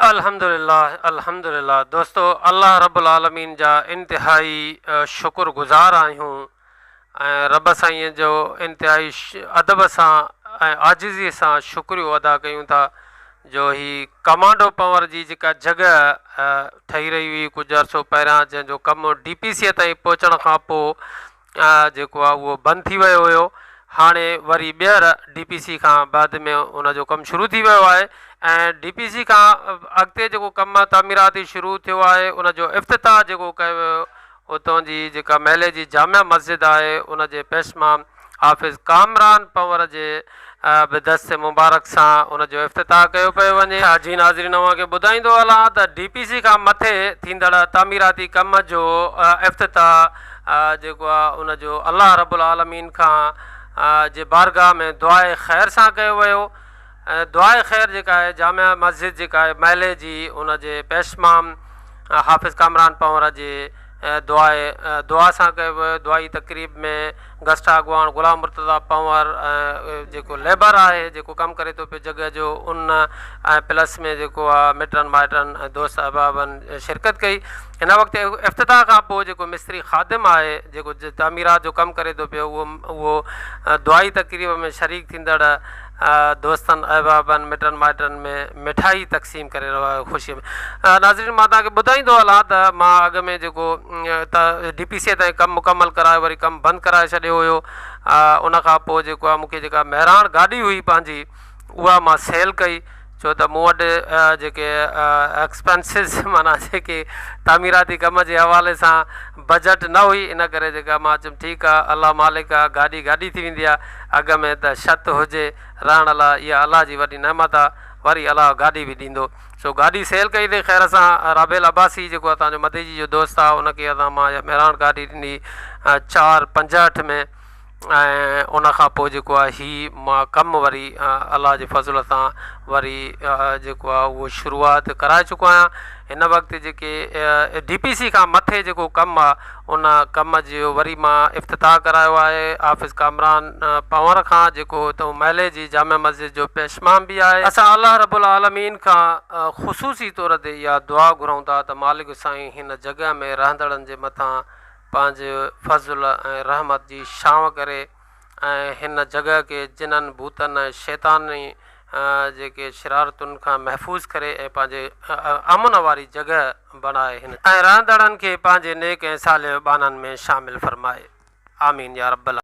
الحمدلله الحمدلله دوستو الله رب العالمين جا انتهائي شڪر گذار آهيون ۽ رب سائين جو انتهائي ادب سان ۽ عاجزي سان شڪريو ادا ڪيون ٿا جو هي ڪمانڊو پنور جي جيڪا جڳهه ٺهي رهي هئي ڪجهه عرصو پهريان جنهن جو ڪم ڊي پي سي تائين پهچڻ کان پوء جيڪو آهي اهو بند ٿي ويو هيو هاڻي وري ٻيهر ڊي پي سي کان بعد ۾ ان جو ڪم شروع ٿي ويو آهي ۽ ڊي پي سي کان اڳتي جيڪو ڪم تعميراتي شروع ٿيو آهي ان جو افتتاح جيڪو ڪيو ويو اتان جي جيڪا محلي جي جامع مسجد آهي ان جي پيشمام حافظ ڪامران پنور جي به دست مبارڪ سان ان جو افتتاح ڪيو پيو وڃي. جي ناظرين اوهان کي ٻڌائيندو هلان ته ڊي پي سي کان مٿي ٿيندڙ تعميراتي ڪم جو افتتاح جيڪو آهي ان جو الله رب العالمين کان جي بارگاهه ۾ دعاء خير سان ڪيو ويو ۽ دعاء خير جيڪا آهي جامع مسجد جيڪا آهي محلي جي ان جي پيشمام حافظ ڪامران پنهور جي دعاء دعا سان ڪيو ويو دعائي تقريب ۾ گسٽا اڳواڻ غلام مرتضيٰ پنهور ۽ جيڪو ليبر آهي جيڪو ڪم ڪري ٿو پيو جڳهه جو ان ۽ پلس ۾ جيڪو آهي مٽن مائٽن ۽ دوست احبابن شرڪت ڪئي هن وقت افتتاح کان پوء جيڪو مستري خادم آهي جيڪو تعميرات جو ڪم ڪري ٿو پيو اهو اهو دعائي تقريب ۾ شريڪ ٿيندڙ دوستن احبابن مٽن مائٽن ۾ مٺائي تقسيم ڪري رهيو آهي خوشي ۾ ناظرين مان توهان کي ٻڌائيندو هلان ته مان اڳ ۾ جيڪو ته ڊي پي سي تائين ڪم مڪمل ڪرايو وري ڪم بند ڪرائي ڇڏيو هيو ان کان پوء جيڪو آهي مونکي جيڪا مهراڻ گاڏي هئي پنهنجي اها مان سيل ڪئي ڇو ته مون وٽ جيڪي ايڪسپينسز معنيٰ جيڪي تعميراتي ڪم جي حوالي سان بجيٽ نه هئي ان ڪري جيڪا مان چيم ٺيڪ آ الله مالڪ آ گاڏي گاڏي ٿي ويندي آ اڳ ۾ ته ڇت هجي رهڻ لاء اها الله جي وڏي نعمت آ وري الله گاڏي به ڏيندو سو گاڏي سيل ڪئي اٿئي خير سان رابيل عباسي جيڪو اسان جو مديجي جو دوست آ ان کي اسان مان اها مهراڻ گاڏي ڏني 4:65 ۾ ۽ ان کان پوء جيڪو آهي هي مان ڪم وري الله جي فضل سان وري جيڪو آهي اهو شروعات ڪرائي چڪو آهيان هن وقت جيڪي ڊي پي سي کان مٿي جيڪو ڪم آهي ان ڪم جو وري مان افتتاح ڪرايو آهي حافظ ڪامران پنهور کان جيڪو اتان محلي جي جامع مسجد جو پيشمام به آهي. اسان الله رب العالمين کان خصوصي طور تي اها دعا گهرون ٿا ته مالڪ سائين هن جڳهه ۾ رهندڙن جي مٿان پنهنجي فضل ۽ رحمت جي ڇانو ڪري ۽ هن جڳهه کي جنن، ڀوتن ۽ شيطاني جيڪي شرارتن کان محفوظ ڪري ۽ پنهنجي امن واري جڳهه بڻائي هن ۽ رهندڙن کي پنهنجي نيڪ ۽ صالح ٻانهن ۾ شامل فرمائي. آمين يا رب العالمين.